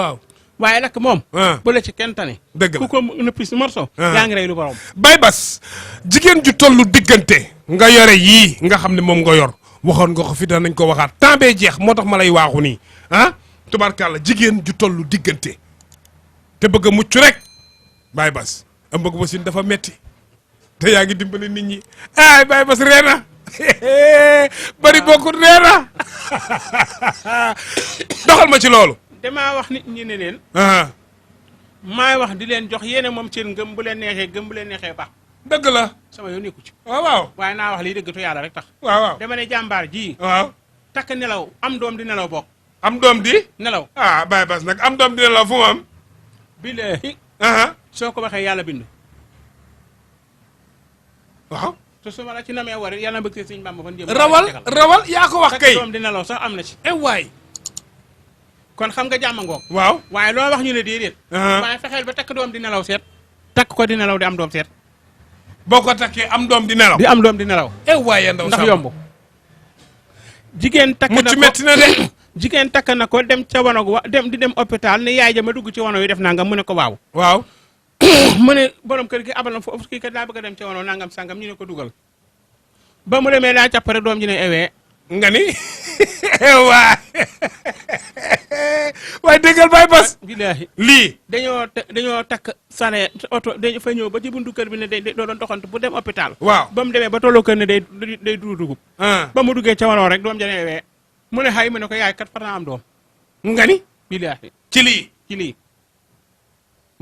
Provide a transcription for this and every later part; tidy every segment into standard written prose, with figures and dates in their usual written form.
waaw waaye lakk moom. bu la ci kenn tane. dëgg la ku ko nëppi si morso. yaa ngi rey lu borom. Baye Bass jigéen ju tollu diggante nga yore yii nga xam ne moom nga yor waxoon nga ko fi danañ ko waxaat temps bee jeex moo tax ma lay waaxu nii tubarkalla jigéen ju tollu diggante te bëgg a mucc rek Baye Bass am bëgg wasin dafa metti te yaa ngi dimbali nit ñi ay Baye Bass reena bari bokkut reena doxal ma ci loolu. damaa wax nit ñi ne leen. maay wax di leen jox yéene moom seen ngëm bu leen neexee gëm bu leen neexee baax. dëgg la. sama yoon nekku ci. waaw. waaye naa wax lii dëgg tu yàlla rek tax. waaw. dama ne jàmbaar ji. waaw. takk nelaw am doom di nelaw bokk. am doom di. nelaw. Baye Bass nag am doom di nelaw fu mu am. billahi. soo ko waxee yàlla bind. waaw. te su ma la ci namee war yàlla bëgg Sëñ Bamba fan jëm. rawal yaa ko wax kay. takk doom di nelaw sax am na ci. waay. kon xam nga jàmm ngoog. waaw. waaye loo wax ñu ne déedéet. waaye fexeel ba takk doom di nelaw seet. takk ko di nelaw di am doom seet. boo ko takkee am doom di nelaw. di am doom di nelaw. waaye ndaw ndax yomb. jigéen takk na ko mucc metti na de. jigéen takk na ko dem ca wanog wa dem di dem hôpital ne yaay ja ma dugg ci wano yi def nangam mu ne ko waaw. waaw. mu ne borom kër gi abal na foofu kii kat daa bëgg a dem ca wano nangam sangam ñu ne ko dugal. ba mu demee daa càpp rek doom ji ne ewee. nga ni waay waaye déggal Baye Bass. billaahi lii. dañoo takk sane oto dañu fa ñëw ba ci buntu kër bi ne day doon doxantu bu dem hôpital. waaw ba mu demee ba tolloo kër ne day dugg dugub. ba mu duggee ca wano rek doom ja ne ewee. mu ne xay mu ne ko yaay kat far naa am doom. nga ni. billaahi ci lii. ci lii.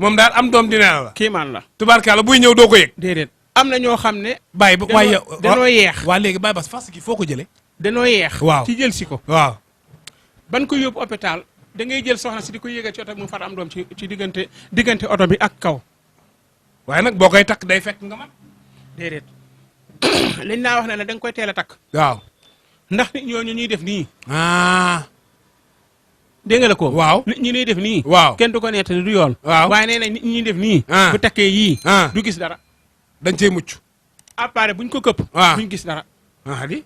moom daal am doom dina la. kiimaan la. tubaarkalla buy ñëw doo ko yëg. déedéet am na ñoo xam ne. Baye ba waaye danoo yeex. waa léegi Baye Bass fas gi foo ko jëlee. danoo yeex. waaw ci jël si ko. waaw. ban ko yóbbu hôpital da ngay jël soxna si di ko yéegal ci oto bi mu far am doom ci diggante oto bi ak kaw. waaye nag boo koy takk day fekk nga man. déedéet liñ naa wax ne la da nga koy teel a takk. waaw. ndax nit ñooñu ñuy def nii. dégg nga la ko. waaw nit ñi ñuy def nii. waaw kenn du ko nettali du yoon. waaw waaye nee na nit ñi def nii. bu takkee yii. du gis dara. dañ cey mucc. appareil buñ ko këpp. duñ gis dara. di.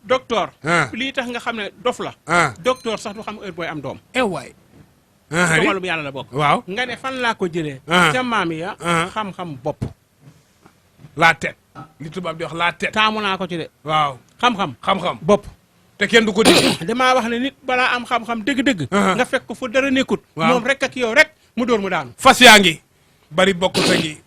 docteur. lii tax nga xam ne dof la. docteur sax du xam heure booy am doom. waay. dogalu bu yàlla la bokk. waaw nga ne fan laa ko jëlee. ca maam ya. xam-xam bopp. la tête. li tubaab di wax la tête. taamu naa ko ci de. waaw xam-xam bopp. te kenn du ko dégg. damaa wax ne nit balaa am xam-xam dëgg-dëgg. nga fekk ko fu dara nekkut. moom rek ak yow rek mu dóor mu daanu. fas yaa ngi. bari bokk sa ngi.